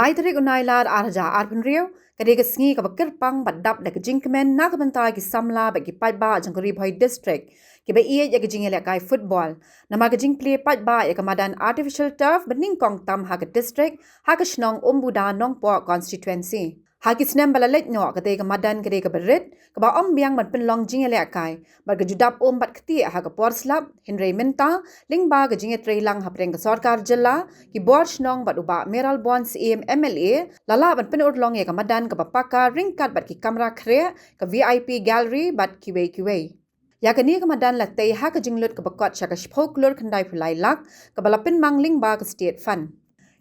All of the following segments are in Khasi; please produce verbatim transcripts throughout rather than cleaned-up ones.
Lai tarik u Nailar ar hajar arphew hynriew, ka dei ka sngi kaba kyrpang bad dap da ka jingkmen na ka bynta ki samla bad ki paidbah jong ka Ri Bhoi District, kiba ïeit ïa ka jingïalehkai football. Namar ka jingplie paidbah ïa ka madan artificial turf ba nyngkong tam ha ka district, ha ka shnong Umbuda Nongpoh constituency. Ha ki snem ba la leit noh, ka dei ka madan ka dei kaba rit, kaba ym biang ban pynlong jingïalehkai, bad ka ju dap um bad ktieh ha ka por slap, hynrei mynta, lyngba ka jingïatreilang hapdeng ka sorkar jylla, ki bor shnong bad u Bah Mayralborn Syiem M L A, la lah ban pynurlong ïa ka madan kaba paka ryngkat bad ki kamra khreh, ka V I P gallery bad kiwei kiwei. Ïa kane ka madan la tei ha ka jinglut kaba kot sha ka shiphew klur khyndai phew lai lak, kaba la pynmang lyngba ka State Fund.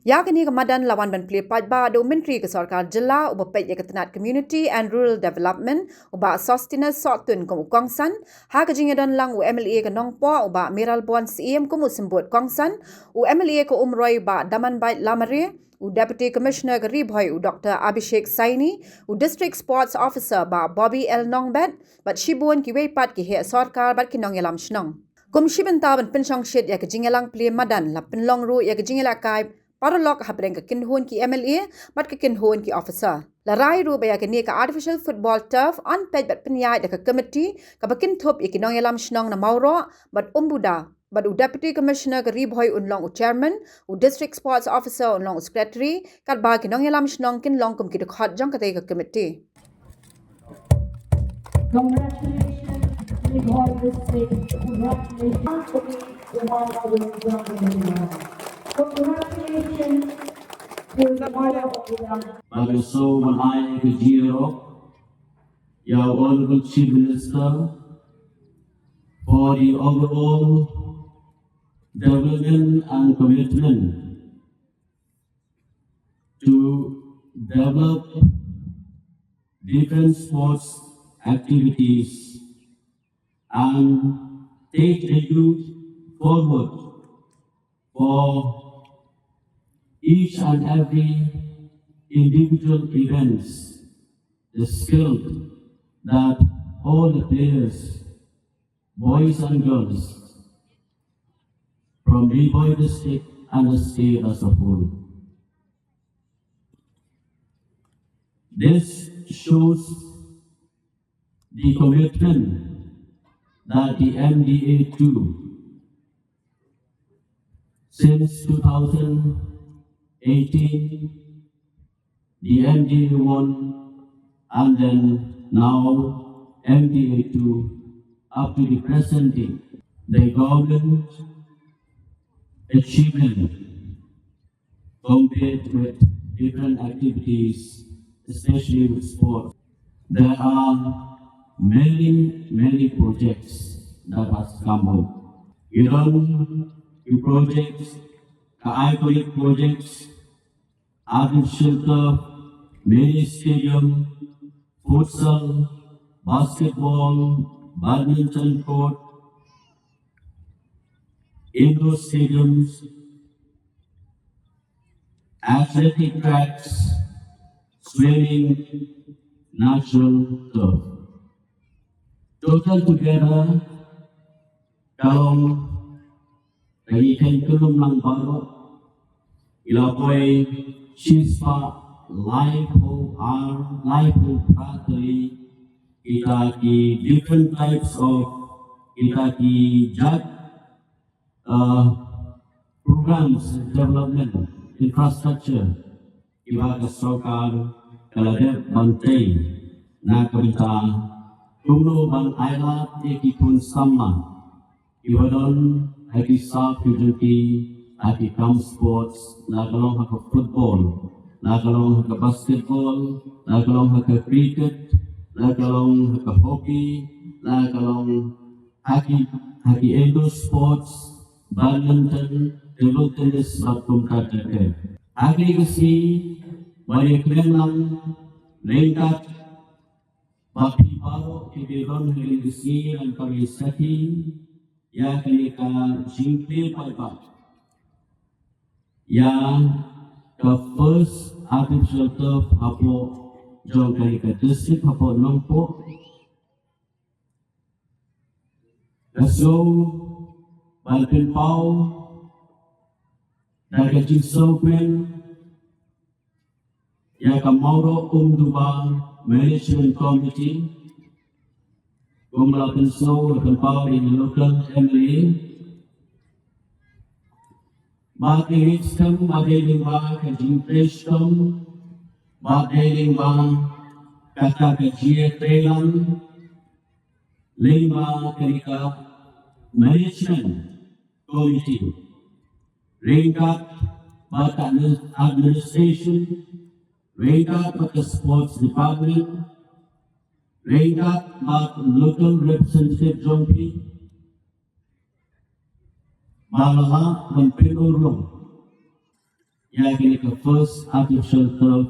Ïa kane ka madan la wan ban plie paidbah da u Myntri ka sorkar jylla uba peit ïa ka tnat Community and Rural Development, u Bah Sosthenes Sohtun kum u kongsan, ha ka jingïadon lang u M L A ka Nongpoh, u Bah Mayralborn Syiem kum u symbud kongsan, u M L A ka Umroi, u Bah Damanbait Lamare, u Deputy Commissioner ka Ri Bhoi, u Doctor Abhishek Saini, u District Sports Officer, Bah Bobby L Nongbet, bad shibun kiwei pat ki heh sorkar bad ki nongïalam shnong. Kum shi bynta ban pynshongshit ïa ka jingïalang plie madan, la pynlong ruh ïa ka jingïalehkai paralok hapdeng ka kynhun ki M L A bad ka kynhun ki officer. La rai ruh ba ïa kane ka artificial football turf yn peit bad pynïaid da ka committee kaba kynthup ïa ki nongïalam shnong na Mawroh bad Umbuda, bad u Deputy Commissioner ka Ri Bhoi un long u chairman, u District Sports Officer un long u secretary, katba ki nongïalam shnong kin long kum ki dkhot jong katei ka committee. Congratulations, Ri Bhoi District. Congratulations. Congratulations to the mother of the land. Bad ka sngewbha ban ai ka jingïarap ïa u Honorable Chief Minister for the overall development and commitment to develop different sports activities and take the youth forward for each and every individual events, the skill that all the players, boys and girls from Ri Bhoi District and the state as a whole. This shows the commitment that the M D A two, since two thousand eighteen, the M D A one, and then now M D A two, up to the present day, the government achievement compared with different activities, especially with sport. There are many, many projects that has come out. Ngi don ki projects, ka iconic projects, artificial turf, mini stadium, futsal, basketball, badminton court, indoor stadiums, athletic tracks, swimming, natural turf. Total together, ka long ka ngi khein kyllum lang baroh, ngi la poi shispah laiphew ar, laiphew phra tylli kita ki different types of kita ki jait, uh, programs development infrastructure kiba ka sorkar ka la dep ban tei na ka bynta kumno ban ailad ïa ki khun samla kiba don ha ki sap ki jong ki ha ki kam sports, la ka long ha ka football, la ka long ha ka basketball, la ka long ha ka cricket, la ka long ha ka hockey, la ka long ha ki, ha ki indoor sports, badminton, table tennis bad kumta ter ter. Ha kane ka sngi ban ïakren lang ryngkat bad phi baroh kiba don ha kane ka sngi, ngan kyrmen sakhi ïa kane ka jingplie paidbah ïa ka first artificial turf hapoh jong kane ka district hapoh Nongpoh. Ka sngew ban pynpaw da ka jingsngewkmen ïa ka Mawroh Umduba Management Committee, kum la pynsngew la pynpaw da i local M L A, ba ka list kam ba dei lyngba ka jingtrei shitom, ba dei lyngba kata ka jingïatreilang lyngba kane ka Management Committee, ryngkat bad ka administration, ryngkat bad ka Sports Department, ryngkat bad local representative jong phi, ba la lah ban pynurlong ïa kane ka first artificial turf,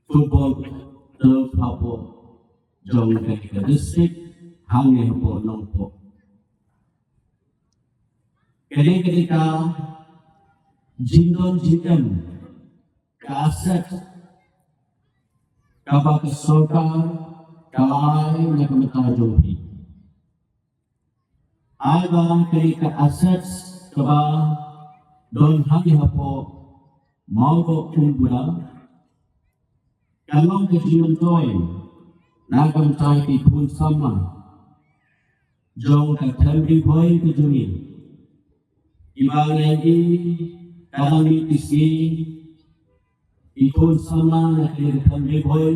football turf hapoh jong kane ka district, hangne hapoh Nongpoh. Kane, kane ka jingdon jingem, ka asset kaba ka sorkar ka la ai na ka bynta jong phi. Ai ba kane ka assets kaba don hangne hapoh Mawroh Umduba, ka long ka jingmyntoi na ka bynta ki khun samla jong ka Them Ri Bhoi ka jong ngi. Iba ngi, ka dang mih ki sngi, ki khun samla na ka Them Ri Bhoi,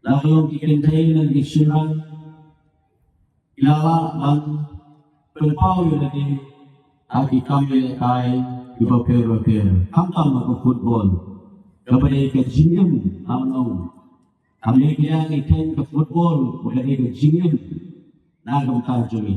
la ka long ki kynthei ne ki shynrang, ki la lah ban pynpaw ïa lade ha ki kam ïalehkai kiba pher ba pher, khamtam ha ka football, kaba dei ka jingim, ngan ong. Kam dei ka liang i khein ka football, ba ka dei ka jingim na ka bynta jong ngi.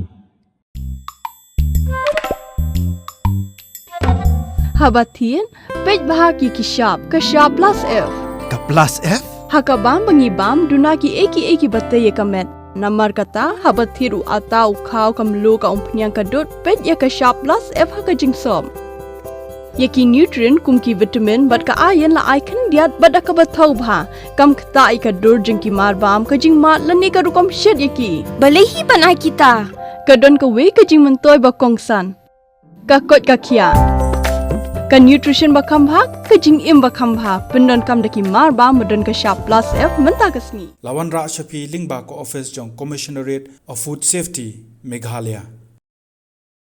Haba thied, peit bha ki ki shap, ka shap plus F. Ka plus F? Ha ka bam ba ngi bam, duna kiei kiei kiba tei ïa ka met. Namar kata, haba thied u atta, u khaw, ka mluh, ka umphniang, ka dud, peit ïa ka shap plus F ha ka jingsop. Ïa ki nutrient kum ki vitamin bad ka iron la ai khyndiat bad da kaba thaw bha, kam ktah ïa ka dur jong ki marbam, ka jingmad lane ka rukom shet ïa ki. Balei hi ban ai kita? Ka don kawei ka jingmyntoi ba kongsan. Ka koit ka khiah. Ka nutrition ba kham bha, ka jingim ba kham bha, pyndonkam da ki marbam ba don ka shap plus F mynta ka sngi. La wanrah sha phi lyngba ka office jong Commissionerate of Food Safety, Meghalaya.